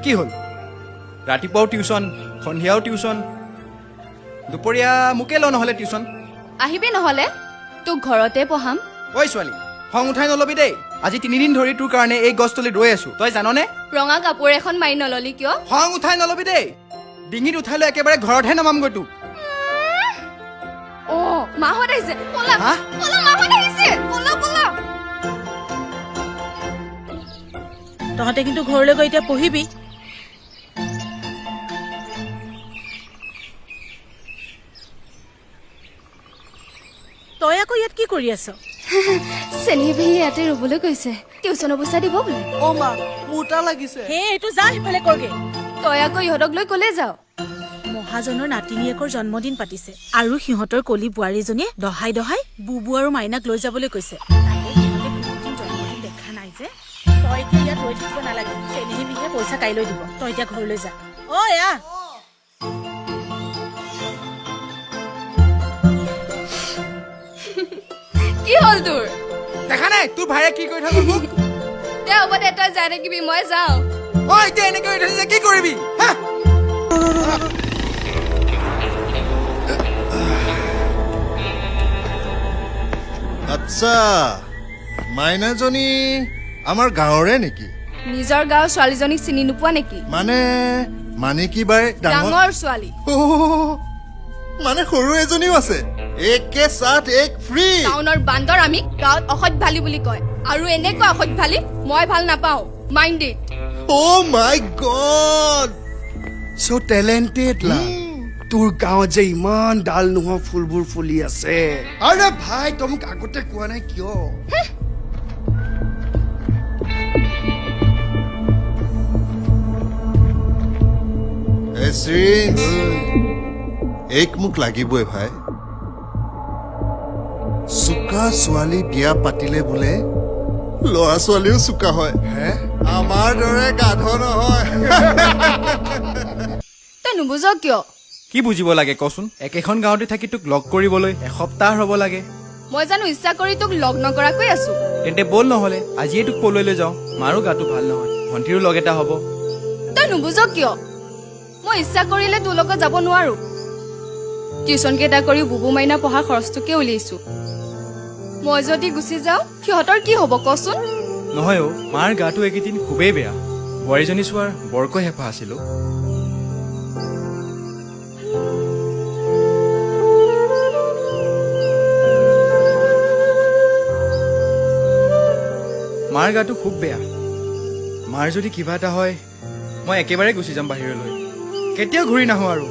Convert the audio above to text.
কি হ'ল? ৰাতিপুৱাও টিউচন, সন্ধিয়াও টিউচন, দুপৰীয়া মোকে ল নহ'লে টিউচন। আহিবি নহ'লে, তোক ঘৰতে পঢ়াম। ঐ ছোৱালী, খং উঠাই নল'বি দেই। আজি 3 দিন ধৰি তোৰ কাৰণে এই গছ তলিত ৰৈ আছো, তই জাননে? ৰঙা কাপোৰ এখন মাৰি নললি কিয়? খং উঠাই নল'বি দেই, ডিঙিত উঠাই লৈ একেবাৰে ঘৰতহে নমামগৈ তোক। অ, মাহঁত আহিছে, পলা। হা? পলা, মাহঁত আহিছে, পলা পলা। তহঁতে কিন্তু ঘৰলৈ গৈ এতিয়া পঢ়িবি। তই আকৌ ইয়াত কি কৰি আছ? চেনেহী পেহী ইয়াতে ৰ'বলৈ কৈছে, টিউচনৰ পইচা দিব বোলে। অ মা, মোটা লাগিছে। হে, এইটো যা, সিফালে কৰগে। তই আকৌ ইহঁতক লৈ কলে যাৱ? মহাজনৰ নাতিনীয়েকৰ জন্মদিন পাতিছে আৰু সিহঁতৰ কলি বোৱাৰীজনীয়ে দহাই দহাই বুবু আৰু মাইনাক লৈ যাবলৈ কৈছে। তাকে সিহঁতে বহুতদিন জন্মদিন দেখা নাই যে। তই এতিয়া ইয়াত ৰৈ থাকিব নালাগে। চেনেহী বিহে পইচা কাইলৈ দিব। তই এতিয়া ঘৰলৈ যা। অ এয়া। কি হ'ল তোৰ? দেখা নাই তোৰ ভাইৰে কি কৰি থাকো মোক? দে, হ'ব দে, তই যাই থাকিবি, মই যাওঁ। অ, এতিয়া এনেকৈ কৰি থৈছে, কি কৰিবি হা? আচ্ছা, মাইনাজনী আমাৰ গাঁৱৰে নেকি? নিজৰ গাঁৱৰ ছোৱালীজনীক চিনি নোপোৱা নেকি? মানে মানিকী বাই ডাঙৰ ডাঙৰ ছোৱালী। অ', মানে সৰু এজনীও আছে। एक के साथ एक ফ্ৰী। টাউনৰ বান্দৰ আমি গাঁৱত অসভ্যালি বুলি কয় আৰু এনেকুৱা অসভ্যালি মই ভাল নাপাওঁ, mind it. Oh my God. So talented লা। তোৰ গাঁৱত যে ইমান ডাল নোহোৱা ফুলবোৰ ফুলি আছে। আৰে ভাই, তই মোক আগতে কোৱা নাই কিয়? শ্ৰীঞ্চ, এইক মোক লাগিবই ভাই। চোকা ছোৱালী বিয়া পাতিলে বোলে ল'ৰা ছোৱালীও চোকা হয়। হে? আমাৰ দৰে গাধ নহয়। তই নুবুজ কিয়? কি বুজিব লাগে কচোন? একেখন গাঁৱতে থাকি তোক লগ কৰিবলৈ এসপ্তাহ ৰ'ব লাগে। মই জানো ইচ্ছা কৰি তোক লগ নকৰাকৈ আছো? তেন্তে ব'ল নহ'লে, আজিয়ে তোক পলুৱাই লৈ যাওঁ। মাৰো গাটো ভাল নহয়, ভণ্টিৰো লগ এটা হ'ব। তই নুবুজ কিয়? মই ইচ্ছা কৰিলে তোৰ লগত যাব নোৱাৰো। টিউচন কেইটা কৰি বুবু মাইনা পঢ়াৰ খৰচটোকে উলিয়াইছো। মই যদি গুচি যাওঁ, সিহঁতৰ কি হ'ব কচোন? নহয় অ', মাৰ গাটো এইকেইদিন খুবেই বেয়া। বোৱাৰীজনী চোৱাৰ বৰকৈ হেঁপাহ আছিল অ'। মাৰ গাটো খুব বেয়া। মাৰ যদি কিবা এটা হয়, মই একেবাৰে গুচি যাম বাহিৰলৈ, কেতিয়াও ঘূৰি নাহোঁ আৰু।